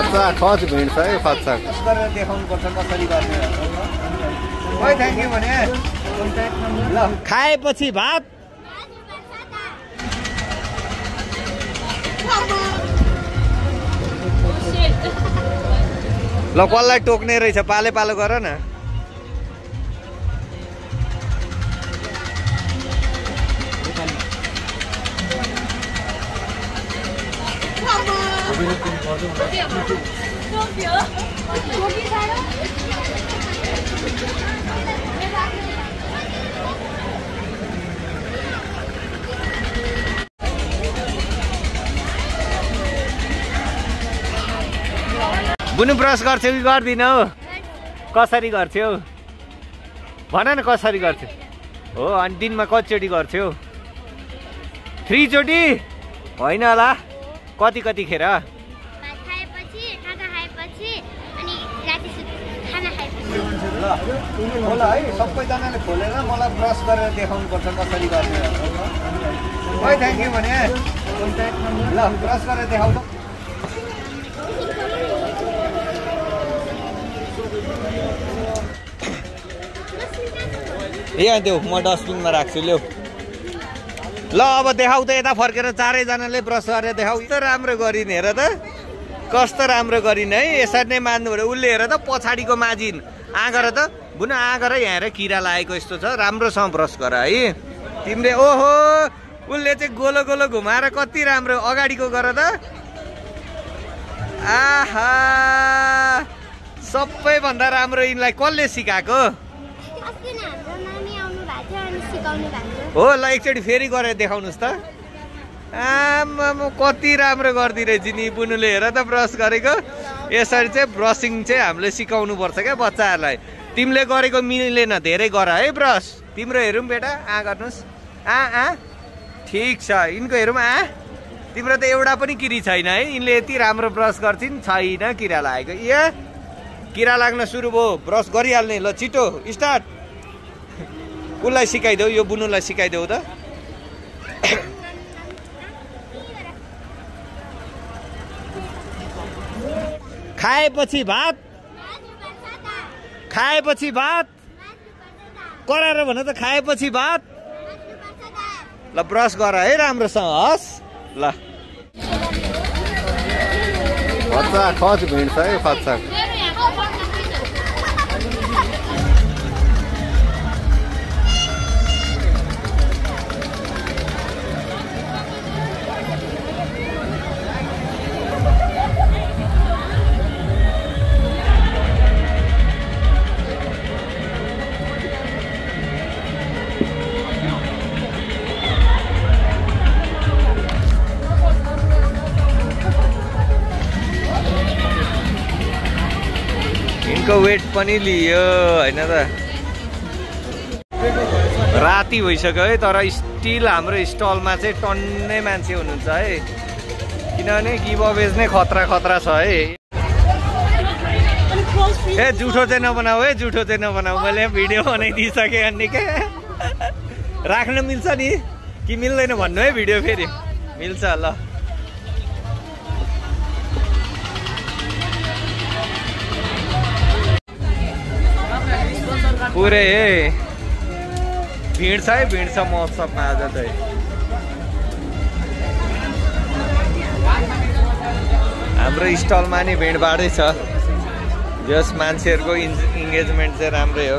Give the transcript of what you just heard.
खच भिड छ है खच गरेर देखाउनुपर्छ कसरी गर्ने ओइ थ्याङ्क यू भने ल खाएपछि भात ल कसलाई टोक्ने रहेछ पाले पालो गर न बुनु ब्रस गर्छौ कि गर्दिनौ कसरी गर्छौ भन न कसरी गर्छौ हो अनि दिनमा कतिचोटि गर्छौ 3 चोटि होइन होला कति कतिखेर होला है सबैजनाले खोलेर मलाई ब्रस गरेर देखाउनुपर्छ कसरी गर्ने ओइ थ्याङ्क यू भने ल ब्रस गरेर देखाउ त यहाँ देऊ म डस्टबिनमा राख्छु ल्याऊ ल अब देखाउ त यता फर्केर चारैजनाले ब्रस गरेर देखाउ त राम्रो गरिन् हेर त कस्तो राम्रो गरिन् है यसरी नै मान्नु पर्यो उसले हेर त पछाडिको माजिन आँगर त बुन आँगर यहाँ हेर किरा लागेको यस्तो छ राम्रोसँग ब्रस गर है तिमीले ओहो उसले चाहिँ गोलो गोलो घुमाएर कति राम्रो अगाडिको गर त आहा सबैभन्दा राम्रो यिनलाई कसले सिकाएको हो ल एकचोटि फेरि गरेर देखाउनुहोस् त आमा कति राम्रो गरिदिरहेछ नि बुनुले हेर त ब्रस गरेको यसरी चाहिँ ब्रसिङ चाहिँ हामीले सिकाउनु पर्छ क्या बच्चाहरूलाई तिमीले गरेको मिलेन धेरै गर है ब्रस तिम्रो हेरौँ बेटा गर्नुहोस् ठिक छ यिनको हेरौँ तिम्रो त एउटा पनि किरी छैन है यिनले यति राम्रो ब्रस गर्छिन् छैन किरा लागेको किरा लाग्न सुरु भयो ब्रस गरिहाल्ने ल छिटो स्टार्ट उसलाई सिकाइदेऊ यो बुनुलाई सिकाइदेऊ त खाएपछि भात कराएर भन त खाएपछि भात ल ब्रस गर है राम्रोसँग हस् ल खच भिड छ है खच वेट पनि लियो हैन त राति भइसक्यो है तर स्टिल हाम्रो स्टलमा चाहिँ टन्नै मान्छे हुनुहुन्छ है किनभने गिभअवेज नै खतरा खतरा छ है ए जुठो चाहिँ नबनाऊ है जुठो चाहिँ नबनाऊ मैले भिडियो बनाइदिइसकेँ अनि के राख्न मिल्छ नि कि मिल्दैन भन्नु है भिडियो फेरि मिल्छ ल पुरै भिड छ है भिड छ महोत्सवमा आज चाहिँ हाम्रो स्टलमा नि भिडभाडै छ जस मान्छेहरूको इन्गेजमेन्ट चाहिँ राम्रै हो